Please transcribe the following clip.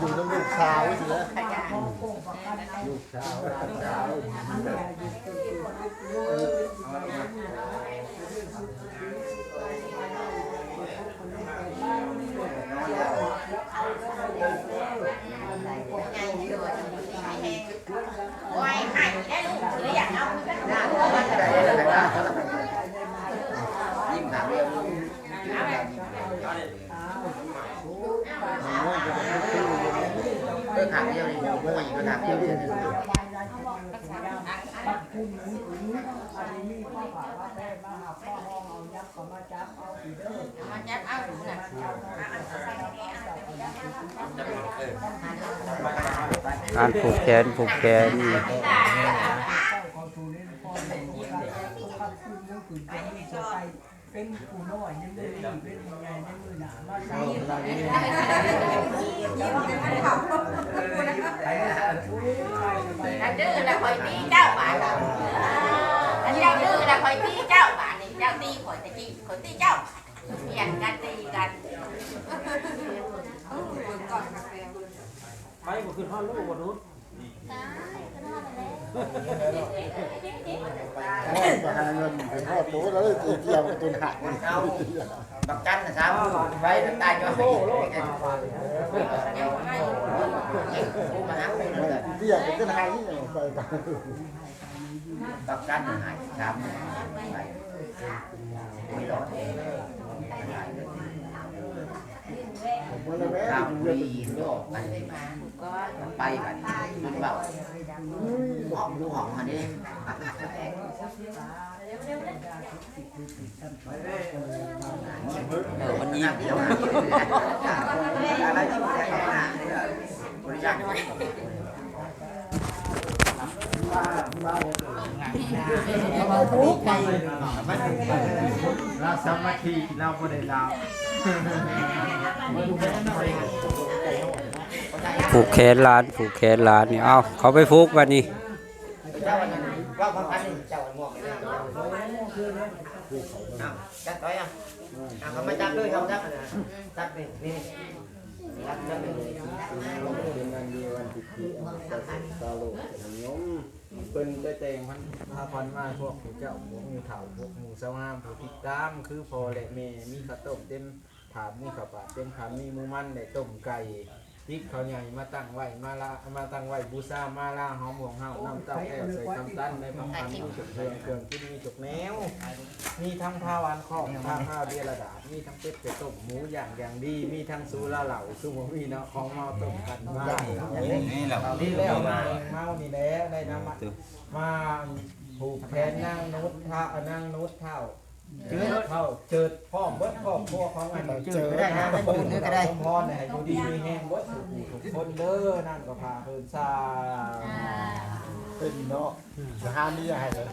ຢູ່ນຳລູກສາວຊິແຫຼະ ລູກສາວ ສາວ. ການຜູກແຂນ ຜູກແຂນ. ເປັນຜູ້ນ້ອຍໃນມື້ນີ້ ເປັນຜູ້ໃຫຍ່ໃນມື້ໜ້າ ມາໃສ່ ຄັນດື້ລະຂ້ອຍຕີເຈົ້າບາດນີ້ ຄັນເຈົ້າດື້ລະຂ້ອຍຕີເຈົ້າບາດນີ້ ເຈົ້າຕີຂ້ອຍຕະກີ້ ຂ້ອຍຕີເຈົ້າ ປ່ຽນກັນຕີກັນ. ໄປບໍ່ຂຶ້ນຮອດລູກບໍ່ນຸດ. ໄປຫາເງິນ ໄປຮອດໂຕແລ້ວ ໄປທ່ຽວກັບຕົນຫາກ ເອົາ ບັກຈັນນະ ສາມ ໄປຕາຍຢູ່ ໂອ້ໂລດ ເເອີ ມັນຍິ້ມ. ລາວສາມັກຄີ ລາວບໍ່ໄດ້ລາວ. ຜູກແຂນຫຼານ ຜູກແຂນຫຼານນີ້ ເອົາ ເຂົ້າໄປຜູກບາດນີ້. ເຈົ້າອັນນັ້ນ ເວົ້າຄວາມພັນນີ້ ເຈົ້າອັນໝວກນີ້ ເອົາ ຈັບໄວ້ເອົາ ເອົາ ເຂົ້າມາຈັບເລີຍ ເຂົ້າມາຈັບ ຈັບນີ້ ນີ້ ຈັບ ຈັບນີ້ ເປັນອັນດີວັນທິດທິ ເອົາ ຊາໂລກນິຍົມ ເພິ່ນໄດ້ແຕ່ງພັນພາຂວັນມາ ພວກຜູ້ເຈົ້າ ພວກຜູ້ເຖົ້າ ພວກໝູ່ສາວງາມ ຜູ້ຕິດຕາມ ຄືພໍ່ ແລະ ແມ່ ມີເຂົ້າຕົ້ມເຕັມ ຖ້າມີເຂົ້າປາກເຕັມຄຳ ມີໝູມັນ ແລະ ຕົ້ມໄກ່ ຕິບເຂົ້າໃຫຍ່ມາຕັ້ງໄວ້ ມາລາ ມາຕັ້ງໄວ້ບູຊາ ມາລາຫອມຫ່ວງເຫົ້າ ນ້ຳເຕົ້າແກ້ວ ໃສ່ຄຳຕັນ ໃນພະພັນ ມີທຸກເຄື່ອງ ເຄື່ອງກິນມີທຸກແນວ ມີທັງພາວອັນຄອກ ພາ ພາວເດຍລະດາດ ມີທັງເປັດໄກ່ຕົ້ມ ໝູຢ່າງຢ່າງດີ ມີທັງສຸລາເຫຼົ້າ ສຸບໍ່ມີເນາະ ຂອງເມົາຕົ້ມກັນມາ ນີ້ແຫຼະ ເຫຼົ້ານີ້ແຫຼະ ເມົານີ້ແຫຼະ ໄດ້ນຳມາ ມາຜູກແຂນນາງນຸດ ທະ ນາງນຸດເຖົ້າ ເຈີດເຂົ້າເຈີດພ້ອມເບິດຄອບຄົວຂອງອັນ ເຈີດກໍໄດ້ນະ ເຈີດກໍໄດ້ ຂໍພອນໃຫ້ຢູ່ດີມີແຮງເບິດທຸກຜູ້ທຸກຄົນເດີ ນັ້ນກໍພາເພິ່ນຊາ ເປັນເນາະ ຊິຫາເມຍໃຫ້ເດີ.